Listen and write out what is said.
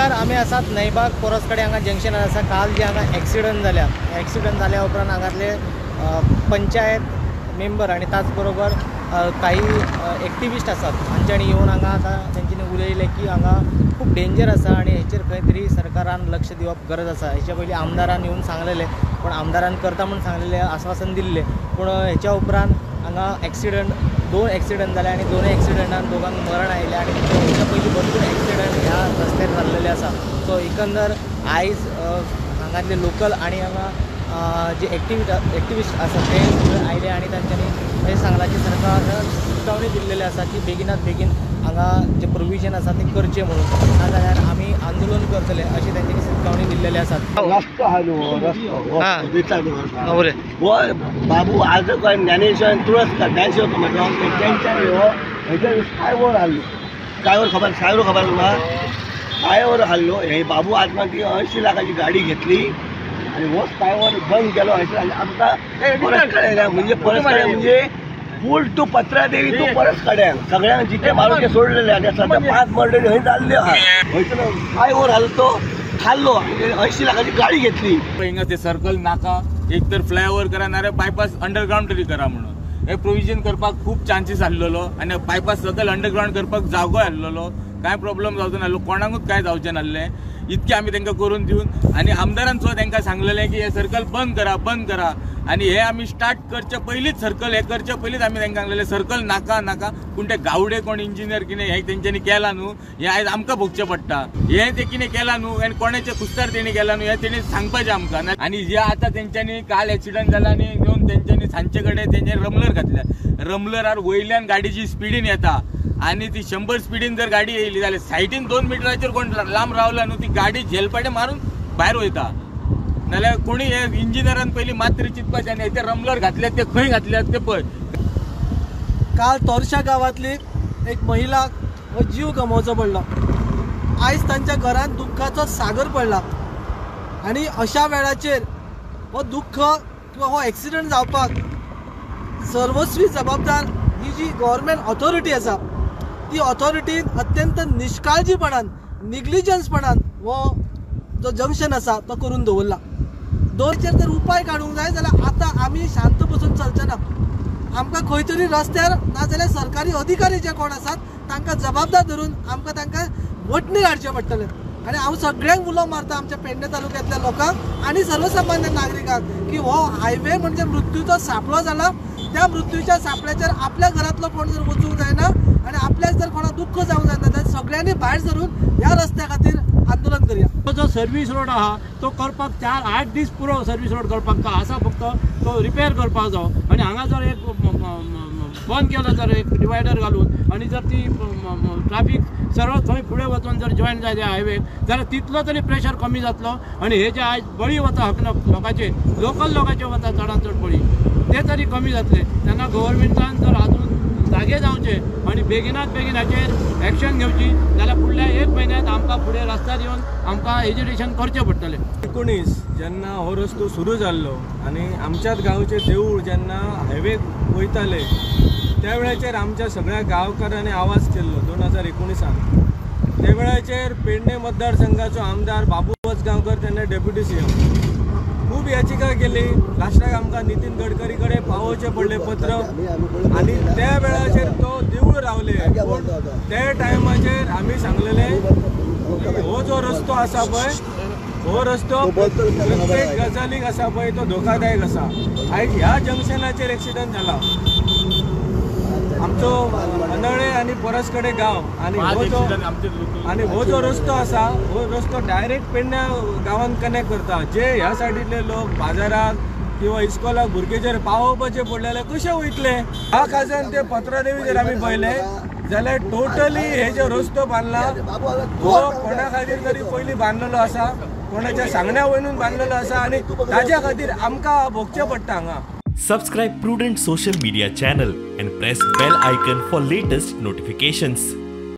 आमी आसात नयबाग पोरस कडेन हांगा जंक्शनार आसा. काल जे हांगा एक्सिडंट जाल्या, एक्सिडंट जाल्या उपरांत हांगातले पंचायत मेंबर आनी त्याच बरोबर काही एक्टिविस्ट आसात हांच्यांनी येवन हांगा आतां तेंच्यांनी उलयलें की हांगा खूब डेंजर आसा आनी हेचेर खंय तरी सरकारान लक्ष दिवप गरज आसा. हेच्या पयलीं आमदारान येवन सांगलेलें, पूण आमदारान करता म्हूण सांगलेलें, आस्वासन दिल्लें, पूण हेच्या उपरांत हांगा एक्सिडंट, दोन एक्सिडंट जाले आनी दोनूय एक्सिडंटान दोगांक मरण आयलें आनी हेच्या पयलीं भरपूर एक्सिडंट ह्या रस्त्यार जाल्लेले आसा. सो एकंदर आयज हांगातले लोकल आनी हांगा जे एक्टिविस्ट आसा ते सगळे आयले आनी तांच्यांनी हें सांगलां की सरकारान सुचोवणी दिल्लेली आसा की बेगिनात बेगीन हांगा जे प्रोविजन आसा तें करचें म्हणून, नाजाल्यार आमी आंदोलन करतले अशी तांच्यांनी सुचोवणी दिल्लेली आसा. रस्तो आहा न्हू, रस्तो हो बाबू आज ज्ञानेश्वर तुळसकर ज्ञानेश्वर तेंच्यानी हो हेच्यार स्कायवर हाडलो. स्कायवर खबर, स्कायवर खबर तुका? स्कायवर हाडलो. हे बाबू आज मागीर 80 लाखाची गाडी घेतली आनी हो स्कायवर बंद केलो. आनी आमकां परस काडल्या म्हणजे परस काडल्या म्हणजे फूल टू पत्रादेवी टू परस काड्यांक सगळ्यांक जिते मारून ते सोडलेले आनी सद्या 5 मर्डरी हय जाल्ल्यो आहा. हयसर स्कायवर हाडलो तो खाल्लो, 80 लाखाची गाडी घेतली. हिंगा ते सर्कल नाका, एक तर फ्लायओवर करा नाल्यार बायपास अंडरग्रावंड तरी करा म्हणून हे प्रोविजन करपाक खूब चान्सीस आसलेलो आनी बायपास सकयल अंडरग्रावंड करपाक जागो आसलेलो, कांय प्रॉब्लम जावचो नासलो, कोणाकूच कांय जावचें नासलें. इतकें आमी तांकां करून दिवन आनी आमदारान सुद्दां तांकां सांगलेलें की हे सर्कल बंद करा, बंद करा. आनी हे आमी स्टार्ट करचे पयलींच, सर्कल हे करचे पयलींच आमी तांकां सांगलेलें सर्कल नाका नाका. पूण ते गावडे कोण इंजिनियर कितें हें तेंच्यांनी केलां न्हू, हें आयज आमकां भोगचें पडटा. हें तें कितें केलां न्हू आनी कोणाच्या कुस्तार तेणी केलां न्हू हें तेणी सांगपाचें आमकां. आनी जे आतां तेंच्यांनी काल एक्सिडंट जाला आनी येवन तेंच्यांनी सांजचे कडेन तेंच्यांनी रमलर घातल्या. रमलरार वयल्यान गाडीची स्पिडीन येता आनी ती 100 स्पिडीन जर गाडी येयली जाल्यार सायडीन 2 मिटराचेर कोण लांब रावला न्हू ती गाडी झेलपाटे मारून भायर वयता. नाल्यार कोणी हे इंजिनियरान पयलीं मात तरी चिंतपाचें आनी ते रमलर घातल्यात ते खंय घातल्यात ते पळय. काल तोरशा गांवांतली एक महिला हो जीव गमोवचो पडलो. आयज तांच्या घरांत दुख्खाचो सागर पडला आनी अशा वेळाचेर हो दुख्ख किंवा हो एक्सिडंट जावपाक सर्वस्वी जबाबदार ही जी गव्हर्मेंट ऑथॉरिटी आसा ती ऑथॉरिटीन अत्यंत निष्काळजीपणान, निग्लिजन्सपणान हो जो जंक्शन आसा तो करून दवरला. दोनचेर जर उपाय काडूंक जाय जाल्यार आतां आमी शांत बसून चलचे ना. आमकां खंय तरी रस्त्यार नाजाल्यार सरकारी अधिकारी जे कोण आसात तांकां जबाबदार धरून आमकां तांकां वटणीर हाडचें पडटलें. आनी हांव सगळ्यांक उलो मारता आमच्या पेडणे तालुक्यांतल्या लोकांक आनी सर्वसामान्य नागरिकांक की हो हायवे म्हणजे मृत्यूचो सांपळो जाला. त्या मृत्यूच्या सांपळ्याचेर आपल्या घरांतलो कोण जर वचूंक जायना आनी आपल्याक जर कोणाक दुख्ख जावंक जायना जाल्यार सगळ्यांनी भायर सरून ह्या रस्त्या खातीर आंदोलन करया. जो सर्वीस रोड आहा तो करपाक 4-8 दीस पुरो सर्वीस रोड करपाक आसा, फक्त तो रिपेर करपाक जावो. आनी हांगा जर एक बंद केलो जर एक डिवायडर घालून आनी जर ती ट्राफीक सरळ थंय फुडें वचून जर जॉयन जाय हायवेक जाल्यार तितलो तरी प्रेशर कमी जातलो. आनी हे जे आयज बळी वता हकनक लोकांचे, लोकल लोकांचे वता चडान चड बळी, ते तरी कमी जातले. तेन्ना गव्हर्मेंटान जर आजून जागे जावचे आनी बेगिनात बेगीन हाचेर एक्शन घेवची जाल्यार फुडल्या 1 म्हयन्यांत आमकां फुडें रस्त्यार येवन आमकां एज्युकेशन करचें पडटलें. 19 जेन्ना हो रस्तो सुरू जाल्लो आनी आमच्याच गांवचें देवूळ जेन्ना हायवेक वयताले त्या वेळाचेर आमच्या सगळ्या गांवकारांनी आवाज केल्लो 2019. त्या वेळाचेर पेडणे मतदारसंघाचो आमदार बाबू वचगांवकर तेन्ना डेप्युटी CM खूब याचिका केली. लास्टाक आमकां नितीन गडकरी कडेन पावोवचें पडलें पत्र आनी त्या वेळाचेर तो देवूळ रावले. पूण त्या टायमाचेर आमी सांगलेले हो जो रस्तो आसा पळय हो रस्तो प्रत्येक गजालीक आसा पळय तो धोकादायक आसा. आयज ह्या जंक्शनाचेर एक्सिडंट जाला. आमचो अनळे आनी परसकडे गांव आनी हो जो रस्तो आसा हो रस्तो डायरेक्ट पेडण्या गांवांत कनेक्ट करता. जे ह्या सायडींतले लोक बाजाराक किंवा इस्कॉलाक भुरगे जर पावोवपाचे पडले जाल्यार कशे वयतले? ह्या खाजन ते पत्रादेवी जर आमी पळयले जाल्यार टोटली हे जे रस्तो बांदला हो कोणा खातीर तरी पयलीं बांदलेलो आसा, कोणाच्या सांगण्या वयल्यान बांदलेलो आसा आनी ताज्या खातीर आमकां भोगचें पडटा हांगा. Subscribe Prudent Social Media channel and press bell icon for latest notifications.